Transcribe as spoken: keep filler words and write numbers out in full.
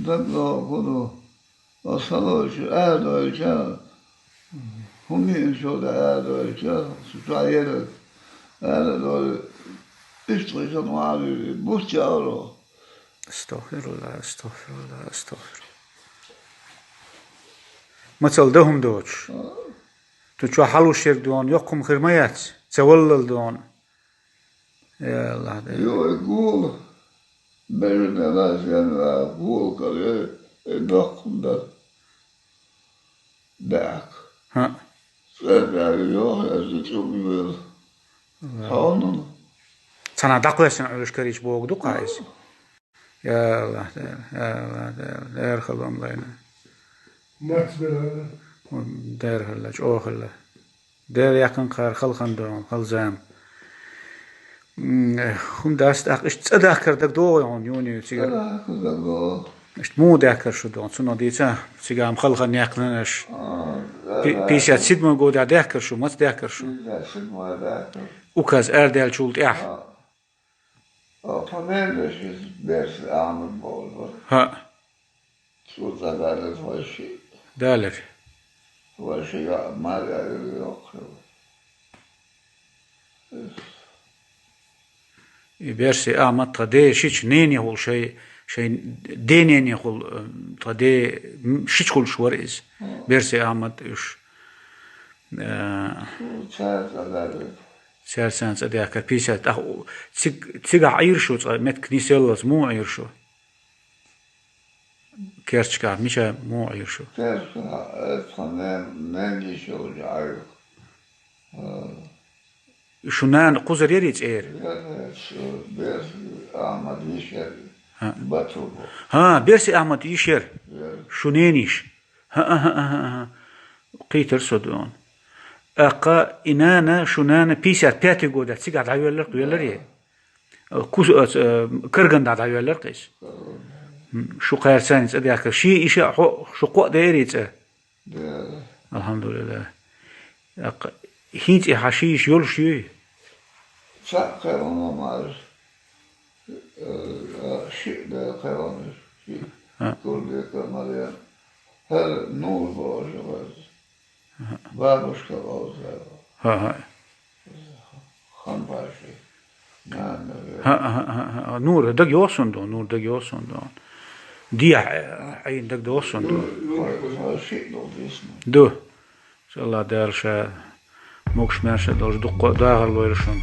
ДагадогӀу, хӀун ду? Ас хьалочу арадойлча, хӀун миъна чу да арадойлча, цу чохь ерриг арадойла, иштта хӀун ма-, бусс чу аьлла. Астагъфирулла, астагъфирулла, астагъфирулла. Мацалла дан хӀума доцуш. Цу чохь хьалуш ерг дона, йоккха хӀума хир ма яц, ца валлал дона. Я Аллах, Дела. Йой, гула. Бежана лазьян ва гула кале, э, доккхун дар. Дак. ХӀаъ. ЦӀердаьлла йоху, я зу чу ма йойла. Аллах. Хьо хӀунда? Цхьана дӀакхоьссина Ӏуьллуш карийча богу ду-кх иза. Я Аллах, Дела, я Аллах, Дела, дера хала ма лайна. Мац бер хьала. Дера хала, чӀогӀа хала. Дера яьккхина кхара хала хан догӀу, хала зама. М, хӀума дац тӀаккха, иштта цӀа дахкар дагадогӀу хьуна, юни цига? ЦӀа дахкар дагадогӀу. Иштта муха даьхкар шу догӀу, цунах дийца, цигахь-м хала хан яьккхина аша. А, пи-, да, да. Пятьдесят седьмой годехь даьхкар шу, маца даьхкар шу? Пятьдесят седьмой даьхкар. Указ арадаьллачул тӀаьхьа. А. Оха мел вешица Берса Ахьмад бохург бара. ХӀаъ. Цо цӀа далира вайши. Далира. Вайши а мара яьлла йоккхуш. И Берса Ахьмад тхан ден шича ненехула шайн, шайн ден ненехула, э, тхан ден м-, шича хуьлуш вара иза. Хм. Берса Ахьмад уьш. Э, Цо цара цӀа далира. Цара царна цӀа даьхкар пятьдесят, тӀаккха у-, циг-, цигахь Ӏийра шу цкъа, меттиг нисъяллалц муха Ӏийра шу? Керчахь мичахь муха Ӏийра шу? Керчахь, э, тхан нен-, ненан йиша йолчу Ӏийра. Э. Шун нана кхузара ярий цӀера? Яра, шу Берса Ахьмад йиша яра. ХӀаъ. Бату бу. ХӀаъ, Берса Ахьмад йиша яра. Яра. Шун ненан йиша. ХӀаъ, хӀаъ, хӀаъ, хӀаъ. Кхийтира со дуьйна. ТӀаккха и нана, шун нана пятьдесят пятый годехь цигахь дӀавоьлларх велларий? Кус-, оцу, э, Карган дӀа дӀавоьлларх иза. Карган. М, шу кхаьрца цӀа даьхкар. Шен йиша а хьо, шу кхоъ дерий цӀа? Да. Алхьамдулиллах. ТӀаккха хӀинца и хьан ши йиша йолуш юй? Цхьаъ кхайкхина ма-, мараш. Э, шиъ да кхайкхина, шиъ. А. Турбека Марьям. ХӀара Нур бохуш вара. Бабушка вовза. ХӀаъ, хӀаъ. Ханбаши. Нана ве. ХӀаъ, хӀаъ, хӀаъ, хӀаъ. Нур, дага йогӀу суна ду, Нур, дага йогӀу суна ду. Дехьа, э, Ӏийна дага догӀу суна ду. Юр, юр, шиъ ду дисна. Ду. Ша Аллах Дала ша могуш-маьрша долуш дуккха а дахар лойла шуна.